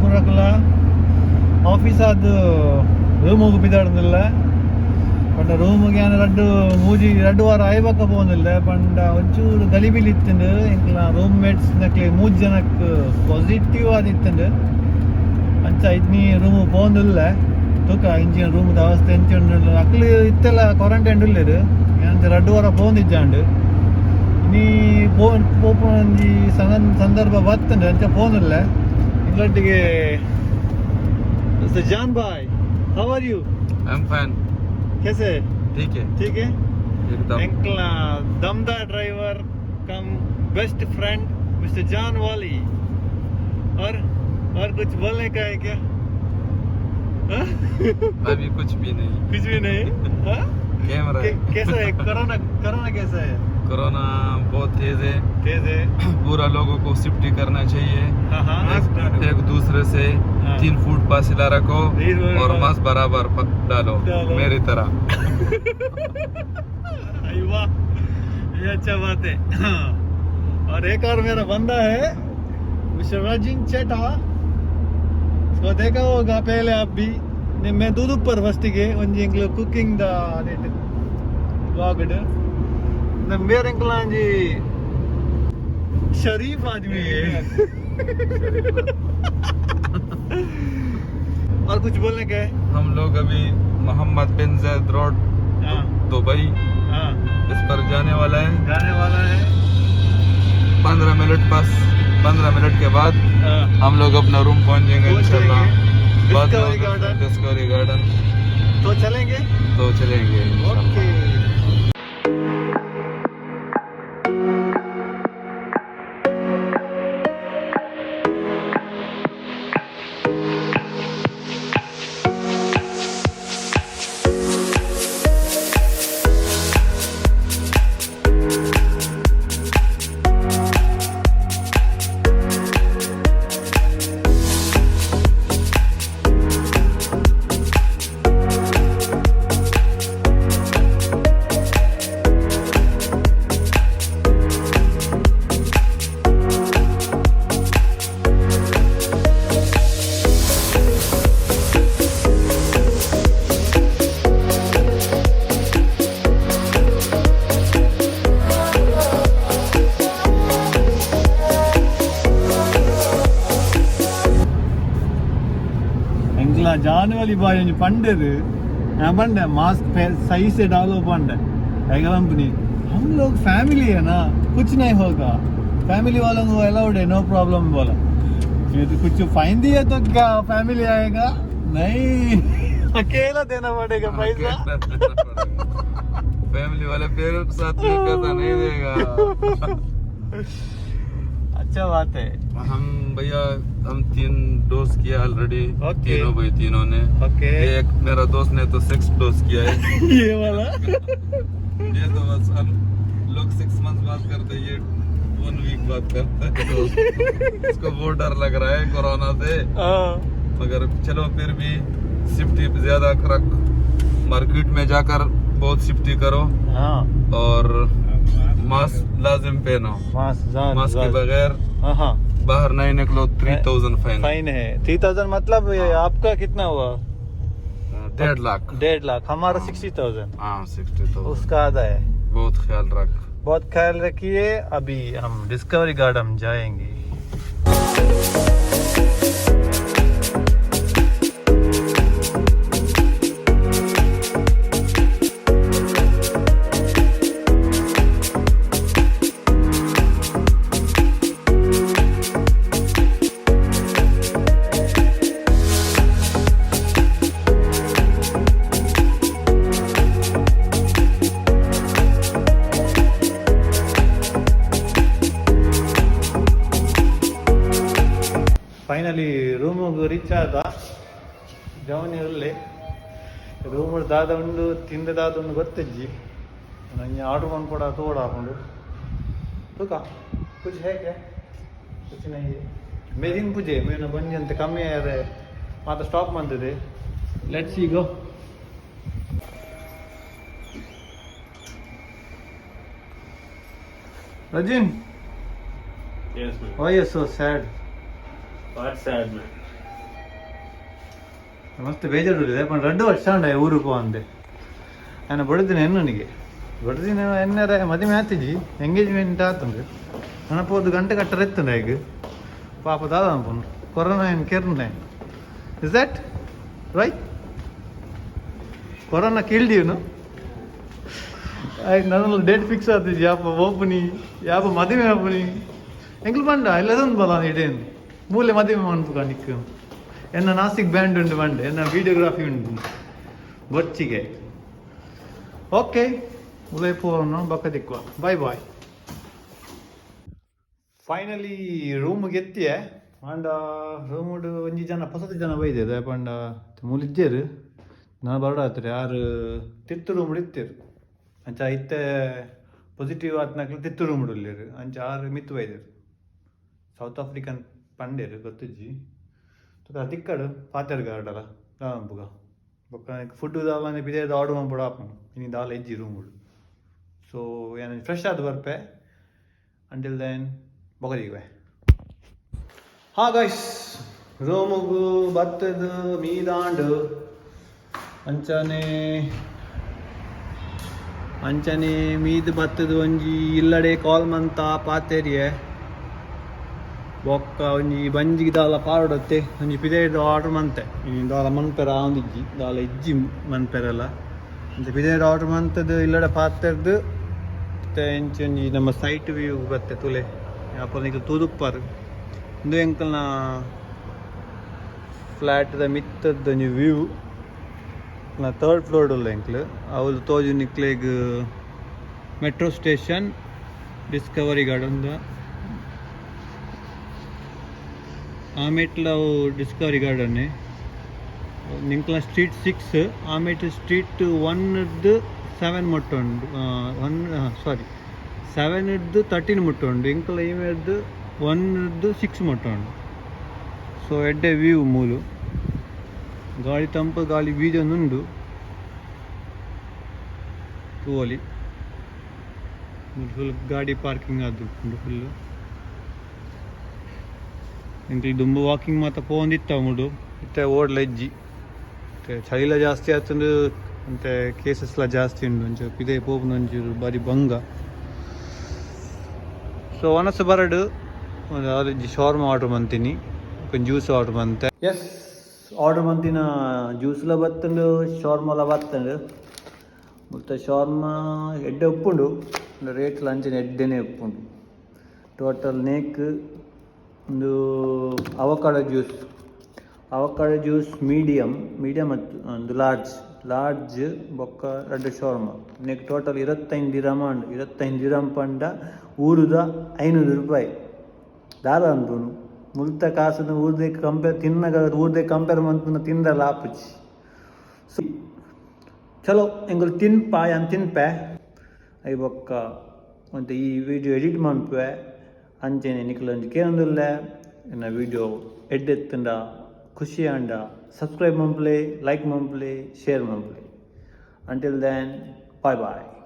ಪೂರಕಲ office ಆದ್ ರೂಮುಗು ಪಿದಾಡ್ದಿಲ್ಲ ಪಂಡ ರೂಮುಗೆ ಯಾನ್ ರಡ್ಡ್ ಮೂಜಿ ರಡ್ಡ್ ವಾರ ಆಯ್ಬಕ್ಕ ಪೋವೊಂದಿಲ್ಲ. ಪಂಡ ಒಂಚೂರು ಗಲಿಬಿಲಿ ಇತ್ತುಂಡು. ಎಂಕ್ಲ ರೂಮ್ ಮೇಟ್ಸ್ ನಕ್ಲೆ ಮೂಜಿ ಜನಕ್ ಪಾಸಿಟಿವ್ ಆದಿತ್ತುಂಡು. ಅಂಚ ಇತ್ನಿ ರೂಮು ಪೋವೊಂದಿಲ್ಲ. ತೂಕ ಇಂಚಿನ ರೂಮುದ ಅವಸ್ಥೆ ಎಂಚ ಉಂಡು. ಅಕ್ಲು ಇತ್ತೆಲ್ಲ ಕ್ವಾರಂಟೈನ್ ಉಲ್ಲೆರ್. ಯಾನ್ ರಡ್ಡ್ ವಾರ ಪೋವೊಂದಿಜ್ಜಾಂಡ್. ಇನಿ ಪೋ ಪೋಪುನ ಒಂಜಿ ಸಂದರ್ಭ ಬತ್ತುಂಡು, ಅಂಚ ಪೋವೊಂದಿಲ್ಲ. ಇಂಗ್ಲೊಟ್ಟಿಗೆ mister John Bhai, how are you? I am fine. कैसे? ठीक है. ठीक है. एकदम. ಎಂಕ್ಲ ದಮ್ದಾರ್ driver cum best friend mister John Wali. और कुछ बोलने का है क्या? हाँ? अभी कुछ भी नहीं. कुछ भी नहीं, हाँ? कैमरा. कैसा है कोरोना? कोरोना कैसा है? कोरोना बहुत तेज है. तेज है. पूरा लोगों को सेफ्टी करना चाहिए. हाँ हाँ एक दूसरे से 3 फुट फासला रखो 3 फुट और मास्क बराबर डालो. डालो. मेरी तरह. वाह, ये अच्छा बात है. और एक और मेरा बंदा है, मिस्टर राजिन चेटा. इसको देखा होगा पहले आप भी. मैं दूध ऊपर फर्स्ट ಗೆ ಒಂಜಿ ಎಂಕ್ಲು ಕುಕ್ಕಿಂಗ್ the vlog ಮೇರೆ. ಎಂಕ್ಲ ಒಂಜಿ ಶರೀಫ್ आदमी है. और कुछ बोलने का है? हम लोग अभी मोहम्मद बिन जैद रोड, दुबई, इस पर जाने वाला है. जाने वाला है. 15 मिनट, बस 15 मिनट के बाद हम लोग अपना रूम पहुंचेंगे. पहुंच इंशाल्लाह. जाएंगे. बाद में डिस्कवरी गार्डन. Discovery garden. तो चलेंगे. तो चलेंगे इंशाल्लाह. ओके. ಎಂಕ್ಲ ಜಾನುವಲಿ ಬಾಯ್ ಒಂಜಿ ಪಂಡೆರ್. ഞാൻ ಪಂಡೆ मास्क सही से डालो. ಪಂಡೆ कंपनी हम लोग फैमिली है ना, कुछ नहीं होगा, फैमिली वालों को अलाउड है, नो प्रॉब्लम बोला. ये तो कुछ फाइन दिया तो क्या फैमिली आएगा? नहीं, अकेला देना पड़ेगा पैसा. फैमिली वाले फिर साथ में पैसा नहीं देगा. अच्छा बात है. हम भैया, हम तीन डोज किया ऑलरेडी. तीनों भाई, तीनों ने. एक मेरा दोस्त ने तो 6 डोज किया है. ये वाला. ये तो बस हम लोग 6 मंथ बात करते, ये वन वीक बात करते हैं तो इसको बहुत डर लग रहा है कोरोना से. मगर चलो, फिर भी सेफ्टी ज्यादा रख. मार्केट में जाकर बहुत सेफ्टी करो और मास्क लाजिम पहनो. मास्क. मास्क के बगैर हाँ हाँ बाहर नहीं निकलो, 3000 फाइन. फाइन है 3000. मतलब ये आपका कितना हुआ? 1.5 लाख. 1.5 लाख. हमारा 60,000. हाँ, 60,000. उसका आधा है. बहुत ख्याल रख. बहुत ख्याल रखिए. अभी हम डिस्कवरी गार्डन जाएंगे. ಫೈನಲಿ ರೂಮಿಗೆ ರೀಚ್ ಆದ. ಜವನಿರಲ್ಲಿ ರೂಮ್ ದಾದ ಉಂಡು, ತಿಂದ ದಾದ ಉಂಡು ಗೊತ್ತಿಜ್ಜಿ. ನಂಗೆ ಆರ್ಡರ್ ಮಾಡ್ಕೊಡ ತೋಡ ಹಾಕೊಂಡು ತೂಕ. कुछ है क्या? कुछ नहीं है. ಮೇದಿನ ಪೂಜೆ ಮೇನ ಬಂಜಿ ಅಂತ ಕಮ್ಮಿ ಆದ್ರೆ ಮಾತ್ರ ಸ್ಟಾಪ್ ಬಂದಿದೆ. Let's see, go. Rajin. Yes, man. Why you so sad? What sad, man? ಮಸ್ತ್ ಬೇಜಾರು ಪಂಡ 2 ವರ್ಷ ಉಂಡೆ ಊರು ಪೋವಂದೆ. ನಾನು ಬಡದಿನ ಎನ್ನನಿಗೆ ಬಡದಿನ ಎನ್ನರೆ ಮದಿಮೆ ಆತಿಜಿ, ಎಂಗೇಜ್ಮೆಂಟ್ ಆತುಂಡು. ನನ್ನ ಪೋದು ಗಂಟೆ ಕಟ್ಟರೆ ಎತ್ತುಂಡು ಈಗ. ಪಾಪ ದಾದ ಅನ್ಪುಂಡು, ಕೊರೋನಾ ಏನು ಕೆರ್ನೆ. Is that right? Corona killed you, no? ಆಯ್ತು, ನನ್ನ ಡೇಟ್ ಫಿಕ್ಸ್ ಆತಿಜಿ. ಯಾಪ ಓಪನಿ, ಯಾಪ ಮದುವೆ ಆಪನಿ? ಎಂಕ್ಲು ಬಂಡ ಎಲ್ಲದೊಂದು ಬಲ ಇಡೇನು ಮೂಲೆ ಮದುವೆ ಮನ್ಪುಗ ನಿಕ್. ಎನ್ನ ನಾಸಿಕ್ ಬ್ಯಾಂಡ್ ಉಂಡು ಬಂಡೆ, ಎನ್ನ ವಿಡಿಯೋಗ್ರಾಫಿ ಉಂಟು ಬೊಚ್ಚಿಗೆ. ಓಕೆ, ಉದಯಪುರನ್ನು ಬಕ್ಕ ದಿಕ್ಕುವ. Boy boy. ಫೈನಲಿ ರೂಮ್ಗೆ ಎತ್ತಿಯೆ. ಆಂಡ ರೂಮುಡು ಒಂಜಿ ಜನ ಪೊಸತ್ ಜನ ಬೈದೆರ್. ಪಂಡ ಮೂಲಿಜ್ಜೆರ್, ನಾನು ಬರಡಾತ್ರಿ. ಯಾರು ತಿತ್ತು ರೂಮ್ಡ್ ಇತ್ತೆರ್. ಅಂಚ ಇತ್ತೆ ಪಾಸಿಟಿವ್ ಆತ್ನಕ್ಲು ತಿತ್ತು ರೂಮ್ಡ್ ಉಲ್ಲೆರ್. ಅಂಚ ಆರು ಮಿತ್ತು ಬೈದೆರ್. South African ಪಂಡೇರು, ಗೊತ್ತಿಜ್ಜಿ. ತಿಕ್ಕಡು ಪಾತೆರ್ ಗಾರ್ಡಲ ದಾದಂಪುಗ. ಬೊಕ್ಕ ಫುಡ್ ದಾಲ ಪಿದಯ್ದ ಆರ್ಡರ್ ಮನ್ಪೊಡು ಆಪುಂಡು. ಇನಿ ದಾಲ ಇಜ್ಜಿ ರೂಮುಡು. ಸೊ ಯಾನ್ ಫ್ರೆಶ್ ಆದ್ ಬರ್ಪೆ. ಅಂಟಿಲ್ then ಬೊಕ ತಿಕ್ಕುವೆ. ಹಾ ಗೈಸ್, ರೂಮುಗು ಬತ್ತದು, ಮೀದಾಂಡು. ಅಂಚನೆ ಅಂಚನೆ ಮೀದ್ ಬತ್ತದು ಒಂಜಿ ಇಲ್ಲಡೆ ಕಾಲ್ ಮಂತ ಪಾತೆರಿಯೆ. ಬೊಕ್ಕ ಒಂಜಿ ಬಂಜಿಗೆ ದಾಲ ಪಾರೊಡತ್ತೆ. ಒಂಜಿ ಪಿದಯ್ದ ಆರ್ಡರ್ ಮಂತೆ. ಇನಿ ದಾಲ ಮನ್ಪೆರ ಆವೊಂದಿಜ್ಜಿ, ದಾಲ ಇಜ್ಜಿ ಮನ್ಪೆರೆಲ್ಲ. ಅಂಚ ಪಿದಯ್ದ ಆರ್ಡರ್ ಮಂತದ್ದು ಇಲ್ಲಡೆ ಪಾತೆರ್ದು. ಇತ್ತೆ ಇಂಚ ಒಂಜಿ ನಮ್ಮ ಸೈಟ್ ವ್ಯೂ ಬತ್ತೆ ತುಲೆ. ಅಪ್ಪ ನಿಕ್ಲು ತೂದುಪ್ಪಾರು. ಉಂದು ಎಂಕಲ್ನ ಫ್ಲ್ಯಾಟ್ದ ಮಿತ್ತದ ಒಂಜಿ ವ್ಯೂ. ನಾ ಥರ್ಡ್ ಫ್ಲೋರ್ ಉಲ್ಲ ಎಂಕ್ಲು. ಅವ್ಲು ತೋಜು ನಿಕ್ಲೆಗ್ metro station, Discovery garden. ಆಮೇಟ್ಲ ಅವು ಡಿಸ್ಕವರಿ ಗಾರ್ಡನ್. ನಿಂಕ್ಲ ಸ್ಟ್ರೀಟ್ 6, ಆಮೇಟ್ ಸ್ಟ್ರೀಟ್ 1 7 ಮುಟ್ಟ ಉಂಡು. 1, ಸಾರಿ, 7 ಇದ್ದು 13 ಮುಟ್ಟ ಉಂಡು. ಎಂಕಲ ಇಮೇರ್ದು 1 6 ಮುಟ್ಟ ಉಂಡು. ಸೊ ಎಡ್ಡೆ ವ್ಯೂ ಮೂಲು. ಗಾಳಿ, ತಂಪು ಗಾಳಿ ಬೀಜೊಂದುಂಡು, ತೂವೊಲಿ. ಫುಲ್ ಗಾಡಿ ಪಾರ್ಕಿಂಗ್ ಅದು ಉಂಡು ಫುಲ್. ಎಂಕ್ಲು ದುಂಬು ವಾಕಿಂಗ್ ಮಾತ ಪೋವೊಂದಿತ್ತ ಮುಡು. ಇತ್ತೆ ಓಡ್ಲ ಇಜ್ಜಿ. ಇತ್ತೆ ಚಳಿಲ ಜಾಸ್ತಿ ಆತುಂಡು ಅಂತೆ, ಕೇಸಸ್ಲ ಜಾಸ್ತಿ ಉಂಡು. ಒಂಚೂರು ಪಿದಯಿ ಪೋಪುನ ಒಂಚೂರು ಬಾರಿ ಬಂಗ. ಸೊ ವನಸು ಬರಡು. ಒಂದು ಯಾವ್ದು ಶಾರ್ಮಾ ಆರ್ಡರ್ ಮಂತೀನಿ, ಜ್ಯೂಸ್ ಆರ್ಡರ್ ಮಂತೆ. ಎಸ್, ಆರ್ಡರ್ ಮಂತಿನ ಜ್ಯೂಸ್ಲ ಬತ್ತುಂಡು, ಶಾರ್ಮಲ ಬತ್ತುಂಡು. ಮತ್ತು ಶಾರ್ಮಾ ಎಡ್ಡೆ ಉಪ್ಪುಂಡು. ರೇಟ್ ಅಂಚನೆ ಎಡ್ಡೆನೆ ಉಪ್ಪುಂಡು. ಟೋಟಲ್ ನೇಕ್ ಒಂದು avocado juice, avocado juice medium, medium ಮತ್ತು ಒಂದು ಲಾರ್ಜ್, ಲಾರ್ಜ್ ಬೊಕ್ಕ ರಡ್ಡ್ ಶೋರ್ಮ. ನೆಕ್ ಟೋಟಲ್ 25 ದಿರಮ ಉಂಡು. 25 ದಿರಮ್ ಪಂಡ ಊರುದ 500 ರೂಪಾಯಿ. ದಾದ ಅನ್ಪುನು? ಮುಲ್ತ ಕಾಸುನು ಊರ್ದೆ ಕಂಪೇರ್ ತಿನ್ನಗ, ಊರ್ದೆ ಕಂಪೇರ್ ಮನ್ಪುನ ತಿಂದಲ್ಲ ಆಪುಜಿ. ಸೊ ಚಲೋ, ಎಂಕುಲು ತಿನ್ಪ, ಯಾನ್ ತಿನ್ಪೆ. I ಬೊಕ್ಕ ಒಂತೆ ಈ ವಿಡಿಯೋ ಎಡಿಟ್ ಮನ್ಪುವೆ. ಅಂಚೆನೆ ನಿಕುಲು ಒಂಜಿ ಕೇನೊಂದುಲ್ಲೆ, ಎನ್ನ ವಿಡಿಯೋ ಎಡ್ಡೆತ್ತುಂಡ, ಖುಷಿ ಆಂಡ ಸಬ್ಸ್ಕ್ರೈಬ್ ಮನ್ಪುಲೆ, ಲೈಕ್ ಮನ್ಪುಲೆ, ಶೇರ್ ಮನ್ಪುಲೆ. Until then, bye bye.